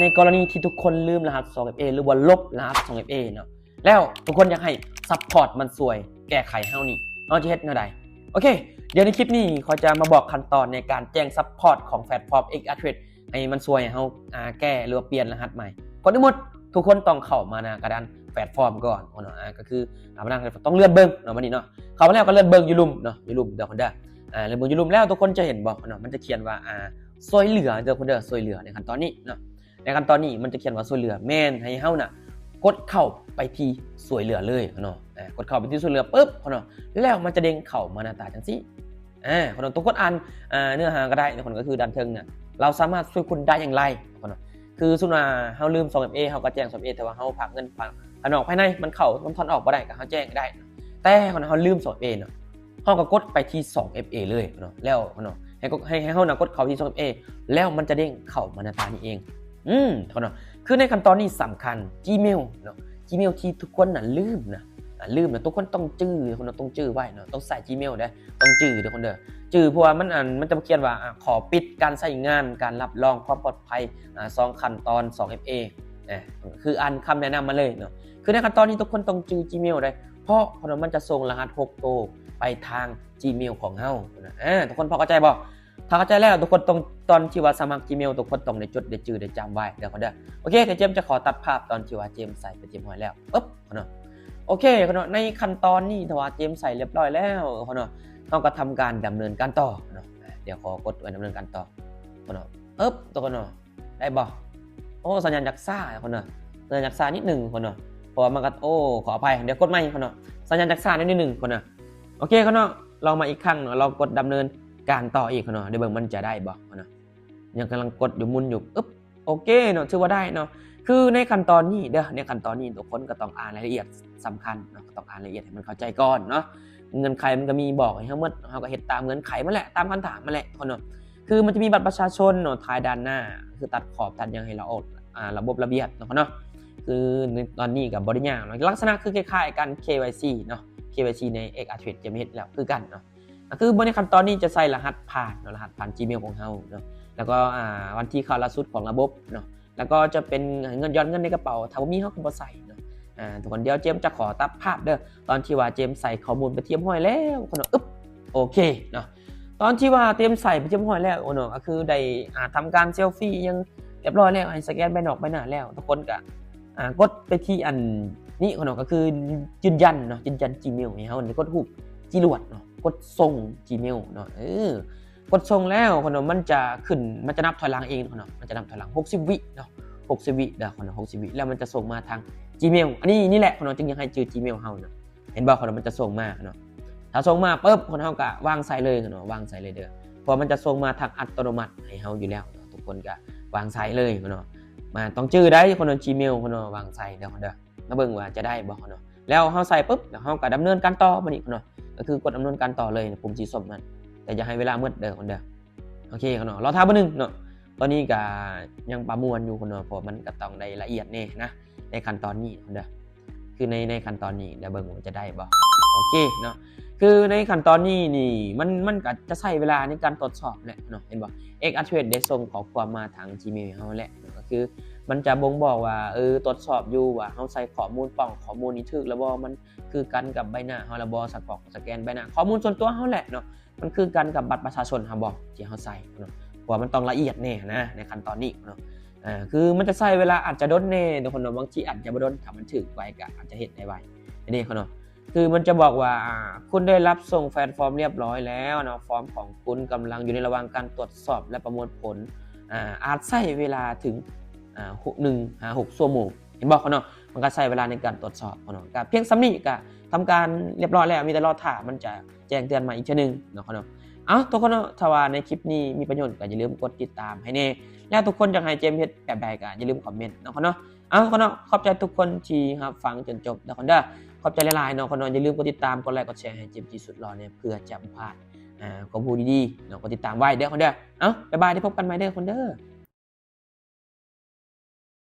ໃນກໍລະນີທີ່ທຸກຄົນລືມລະຫັດສອງເອັຟເອ ຫຼືວ່າລົບລະຫັດສອງເອັຟເອເນາະ ແລ້ວທຸກຄົນຢາກໃຫ້ support ມັນຊ່ວຍແກ້ໄຂເຮົານີ້ ເຮົາຈະເຮັດແນວໃດ? ໂອເຄ ດຽວໃນຄລິບນີ້ຂ້ອຍຈະມາບອກຂັ້ນຕອນໃນການແຈ້ງ support ຂອງແພລດຟອມ X Arcade ໃຫ້ມັນຊ່ວຍໃຫ້ເຮົາ ອາ ແກ້ ຫຼືວ່າປ່ຽນລະຫັດໃໝ່. ກ່ອນອື່ນໝົດ ທຸກຄົນຕ້ອງເຂົ້າມາໜ້າກະດານແພລດຟອມກ່ອນເນາະ ອາ ກໍຄື ອາ ມານັ່ງ ຕ້ອງເລື່ອນເບິ່ງເນາະ ບາດນີ້ເນາະ ເຂົ້າມາແລ້ວກໍເລື່ອນເບິ່ງຢູ່ລຸ່ມເນາະ ຢູ່ລຸ່ມເດີຄົນເດີ ອາ ເລື່ອນເບິ່ງຢູ່ລຸ່ມແລ້ວ ທຸກຄົນຈະເຫັນບໍ່ເນາະ ມັນຈະຂຽນວ່າ ອາ ຊ່ວຍເຫຼືອເດີຄົນເດີ ຊ່ວຍເຫຼືອໃນຂັ້ນຕອນນີ້ເນາະ ໃນຂັ້ນຕອນນີ້ມັນຈະຂຽນວ່າຊ່ວຍເຫຼືອ ແມ່ນໃຫ້ເຮົານະ ກົດເຂົ້າໄປທີ່ຊ່ວຍເຫຼືອເລີຍເນາະ ອາ ກົດເຂົ້າໄປທີ່ຊ່ວຍເຫຼືອປຶບເນາະ ແລ້ວມັນຈະເດ້ງເຂົ້າມາໜ້າຕາຈັ່ງຊີ້ ອາ ຄົນ ທຸກຄົນອ່ານ ອາ ເນື້ອຫາກໍໄດ້ ຄົນ ກໍຄືດ້ານເທິງນະ ເຮົາສາມາດຊ່ວຍຄຸນໄດ້ຢ່າງໄລ ຄົນ ຄືສົມມຸດວ່າເຮົາລືມສອງເອັຟເອ ເຮົາກໍແຈ້ງສອງເອັຟເອ ແຕ່ວ່າເຮົາຝາກເງິນ ພາ- ພາຍນອກພາຍໃນ ມັນເຂົ້າ ມັນຖອນອອກບໍ່ໄດ້ ກໍເຮົາແຈ້ງກໍໄດ້ ແຕ່ຄົນ ເຮົາລືມສອງເອັຟເອເນາະ ເຮົາກໍກົດໄປທີ່ສອງເອັຟເອເລີຍເນາະ ແລ້ວເນາະ ໃຫ້ ໃຫ້ ໃຫ້ເຮົານະ ກົດເຂົ້າທີ່ສອງເອັຟເອ ແລ້ວມັນຈະເດ້ງເຂົ້າມາໜ້າຕານີ້ເອງ ອືມ ເນາະ ຄືໃນຂັ້ນຕອນນີ້ສຳຄັນ Gmail ເນາະ Gmail ທີ່ທຸກຄົນນະລືມນະ ອ່າ ລືມນະ ທຸກຄົນຕ້ອງຈື່ ທຸກຄົນຕ້ອງຈື່ໄວ້ເນາະ ຕ້ອງໃຊ້ Gmail ເດ້ ຕ້ອງຈື່ເດີຄົນເດີ ຈື່ ເພາະວ່າມັນ ອັນ ມັນຈະຂຽນວ່າ ອາ ຂໍປິດການໃຊ້ງານ ການຮັບຮອງຄວາມປອດໄພ ອາ ສອງຂັ້ນຕອນ ສອງເອັຟເອ ອາ ຄືອ່ານຄຳແນະນຳມາເລີຍເນາະ ຄືໃນຂັ້ນຕອນນີ້ທຸກຄົນຕ້ອງຈື່ Gmail ເດ້ ເພາະ ເພາະວ່າມັນຈະສົ່ງລະຫັດຫົກໂຕໄປທາງ Gmail ຂອງເຮົາ ອາ ທຸກຄົນພໍເຂົ້າໃຈບໍ່? ຖ້າເຂົ້າໃຈແລ້ວ ທຸກຄົນຕ້ອງ ຕອນທີ່ວ່າສະໝັກ Gmail ທຸກຄົນຕ້ອງໄດ້ຈົດ ໄດ້ຈື່ ໄດ້ຈຳໄວ້ເດີຄົນເດີ ໂອເຄ ດຽວເຈມຈະຂໍຕັດພາບຕອນທີ່ວ່າເຈມໃສ່ໄປຮຽບຮ້ອຍແລ້ວ ປຶບ ເນາະ ໂອເຄເນາະ ໃນຂັ້ນຕອນນີ້ ຖ້າວ່າເຈມໃສ່ຮຽບຮ້ອຍແລ້ວເນາະ ເຮົາກໍທຳການດຳເນີນການຕໍ່ເນາະ ດຽວຂໍກົດໄວ້ດຳເນີນການຕໍ່ເນາະ ປຶບ ທຸກຄົນເນາະ ໄດ້ບໍ່? ໂອ້ ສັນຍານຈາກຊ້າເນາະ ສັນຍານຈາກຊ້ານິດໜຶ່ງເນາະ ເພາະວ່າມັນກໍ ໂອ້ ຂໍອະໄພ ດຽວກົດໃໝ່ເນາະ ສັນຍານຈາກຊ້ານິດໜຶ່ງເນາະ ໂອເຄເນາະ ລອງມາອີກຄັ້ງເນາະ ລອງກົດດຳເນີນການຕໍ່ອີກເນາະ ດຽວເບິ່ງມັນຈະໄດ້ບໍ່ເນາະ ຍັງກຳລັງກົດຢູ່ ໝຸນຢູ່ ອຶບ ໂອເຄເນາະ ຖືວ່າໄດ້ເນາະ ຄືໃນຂັ້ນຕອນນີ້ເດີ ໃນຂັ້ນຕອນນີ້ທຸກຄົນກໍຕ້ອງອ່ານລາຍລະອຽດສຳຄັນເນາະ ກໍຕ້ອງອ່ານລາຍລະອຽດໃຫ້ມັນເຂົ້າໃຈກ່ອນເນາະ ເງື່ອນໄຂມັນກໍມີບອກໃຫ້ເຮົາໝົດ ເຮົາກໍເຮັດຕາມເງື່ອນໄຂມາແຫຼະ ຕາມຂັ້ນຕອນມາແຫຼະເນາະ ຄືມັນຈະມີບັດປະຊາຊົນເນາະ ຖ່າຍດ້ານໜ້າ ຄືຕັດຂອບຕັດຫຍັງໃຫ້ລະອອກ ອາ ລະບົບລະບຽບເນາະ ເນາະ ຄືໃນຕອນນີ້ກໍບໍ່ໄດ້ຍາກເນາະ ລັກສະນະຄືຄ້າຍໆກັນ KYC ເນາະ KYC ໃນ X Arcade ຈະມີເຮັດແລ້ວຄືກັນເນາະ ກໍຄືໃນຂັ້ນຕອນນີ້ຈະໃສ່ລະຫັດຜ່ານເນາະ ລະຫັດຜ່ານ Gmail ຂອງເຮົາເນາະ ແລ້ວກໍ ອາ ວັນທີເຂົ້າລ່າສຸດຂອງລະບົບເນາະ ແລ້ວກໍຈະເປັນເງິນ ຍອດເງິນໃນກະເປົາ ຖ້າບໍ່ມີເຮົາກໍບໍ່ໃສ່ເນາະ ອາ ທຸກຄົນ ດຽວເຈມຈະຂໍຕັດພາບເດີ ຕອນທີ່ວ່າເຈມໃສ່ຂໍ້ມູນໄປຮຽບຮ້ອຍແລ້ວເນາະ ອຶບ ໂອເຄເນາະ ຕອນທີ່ວ່າເຈມໃສ່ໄປຮຽບຮ້ອຍແລ້ວເນາະ ກໍຄືໄດ້ ອາ ທຳການເຊລຟີຫຍັງຮຽບຮ້ອຍແລ້ວ ໃຫ້ສະແກນໃບໜອກໃບໜ້າແລ້ວ ທຸກຄົນກໍ ອາ ກົດໄປທີ່ອັນນີ້ເນາະ ກໍຄືຢືນຢັນເນາະ ຢືນຢັນ Gmail ໃຫ້ເຮົາ ແລ້ວກົດຮູບຈີຣວດເນາະ ກົດສົ່ງ Gmail ເນາະ ເອີ ກົດສົ່ງແລ້ວເນາະ ມັນຈະຂຶ້ນ ມັນຈະນັບຖອຍຫຼັງເອງເນາະ ມັນຈະນັບຖອຍຫຼັງຫົກສິບວິເນາະ ຫົກສິບວິເດີເນາະ ຫົກສິບວິ ແລ້ວມັນຈະສົ່ງມາທາງ Gmail ອັນນີ້ ນີ້ແຫຼະເນາະ ຈຶ່ງຢາກໃຫ້ຈື່ Gmail ເຮົາເນາະ ເຫັນບໍ່ເນາະ ມັນຈະສົ່ງມາເນາະ ຖ້າສົ່ງມາປຶບເນາະ ເຮົາກໍວາງໃສ່ເລີຍເນາະ ວາງໃສ່ເລີຍເດີ ເພາະມັນຈະສົ່ງມາທາງອັດຕະໂນມັດໃຫ້ເຮົາຢູ່ແລ້ວເນາະ ທຸກຄົນກໍວາງໃສ່ເລີຍເນາະ ມາຕ້ອງຈື່ໄດ້ເນາະ Gmail ເນາະ ວາງໃສ່ເດີເນາະ ມາເບິ່ງວ່າຈະໄດ້ບໍ່ເນາະ ແລ້ວເຮົາໃສ່ປຶບ ແລ້ວເຮົາກໍດຳເນີນການຕໍ່ບາດນີ້ເນາະ ກໍຄືກົດດຳເນີນການຕໍ່ເລີຍ ປຸ່ມສີສົ້ມນັ້ນ ແຕ່ຢ່າໃຫ້ເວລາໝົດເດີເນາະ ໂອເຄເນາະ ລໍຖ້າບາດໜຶ່ງເນາະ ຕອນນີ້ກໍຍັງປະມວນຢູ່ເນາະ ເພາະມັນກໍຕ້ອງໄດ້ລະອຽດແດ່ນະ ໃນຂັ້ນຕອນນີ້ເນາະ ຄືໃນ ໃນຂັ້ນຕອນນີ້ ດຽວເບິ່ງວ່າຈະໄດ້ບໍ່ ໂອເຄເນາະ ຄືໃນຂັ້ນຕອນນີ້ນີ້ ມັນ ມັນກໍຈະໃຊ້ເວລາໃນການຕວດສອບແຫຼະເນາະ ເຫັນບໍ່ X Arcade ໄດ້ສົ່ງຂໍ້ຄວາມມາທາງ Gmail ເຮົາແຫຼະ ກໍຄືມັນຈະບົ່ງບອກວ່າ ເອີ ຕວດສອບຢູ່ວ່າເຮົາໃສ່ຂໍ້ມູນ ປ້ອງຂໍ້ມູນນີ້ຖືກແລ້ວບໍ່ ມັນຄືກັນກັບໃບໜ້າເຮົາແລ້ວບໍ່ ສະກອກສະແກນໃບໜ້າ ຂໍ້ມູນສ່ວນຕົວເຮົາແຫຼະເນາະ ມັນຄືກັນກັບບັດປະຊາຊົນເຮົາບໍ່ ທີ່ເຮົາໃສ່ເນາະ ເພາະວ່າມັນຕ້ອງລະອຽດແດ່ນະ ໃນຂັ້ນຕອນນີ້ເນາະ ອາ ຄືມັນຈະໃຊ້ເວລາອາດຈະດົນແດ່ທຸກຄົນເນາະ ບາງທີອາດຈະບໍ່ດົນ ຖ້າມັນຖືກໄວກໍອາດຈະເຮັດໄດ້ໄວ ອັນນີ້ເນາະ ຄືມັນຈະບອກວ່າ ອາ ຄຸນໄດ້ຮັບສົ່ງແພລດຟອມຮຽບຮ້ອຍແລ້ວເນາະ ຟອມຂອງຄຸນກຳລັງຢູ່ໃນລະຫວ່າງການຕວດສອບ ແລະ ປະມວນຜົນ ອາ ອາດໃຊ້ເວລາເຖິງ ອາ ໜຶ່ງຫາຫົກຊົ່ວໂມງ ເຫັນບໍ່ເນາະ ມັນກໍໃຊ້ເວລາໃນການຕວດສອບເນາະ ກໍພຽງສ່ຳນີ້ກໍທຳການຮຽບຮ້ອຍແລ້ວ ມີແຕ່ລໍຖ້າມັນຈະແຈ້ງເຕືອນມາອີກເທື່ອໜຶ່ງເນາະ ເນາະ ເອົາ ທຸກຄົນເນາະ ຖ້າວ່າໃນຄລິບນີ້ມີປະໂຫຍດກໍຢ່າລືມກົດຕິດຕາມໃຫ້ແດ່ ແລ້ວທຸກຄົນຢາກໃຫ້ເຈມເຮັດແບບໃດກໍຢ່າລືມຄອມເມັນເນາະ ເນາະ ເອົາ ເນາະ ຂອບໃຈທຸກຄົນທີ່ຮັບຟັງຈົນຈົບເດີ ເນາະ ຂອບໃຈຫຼາຍໆເນາະ ເນາະ ຢ່າລືມກົດຕິດຕາມ ກົດໄລ ກົດແຊໃຫ້ເຈມຈີສຸດຫຼໍ່ແດ່ ເພື່ອຈະບໍ່ພາດ ອາ ຄວາມຮູ້ດີໆເນາະ ກົດຕິດຕາມໄວ້ເດີ ເນາະ ເນາະ ເອົາ ບາຍບາຍ ໄດ້ພົບກັນໃໝ່ເດີ ເນາະ ເນາະ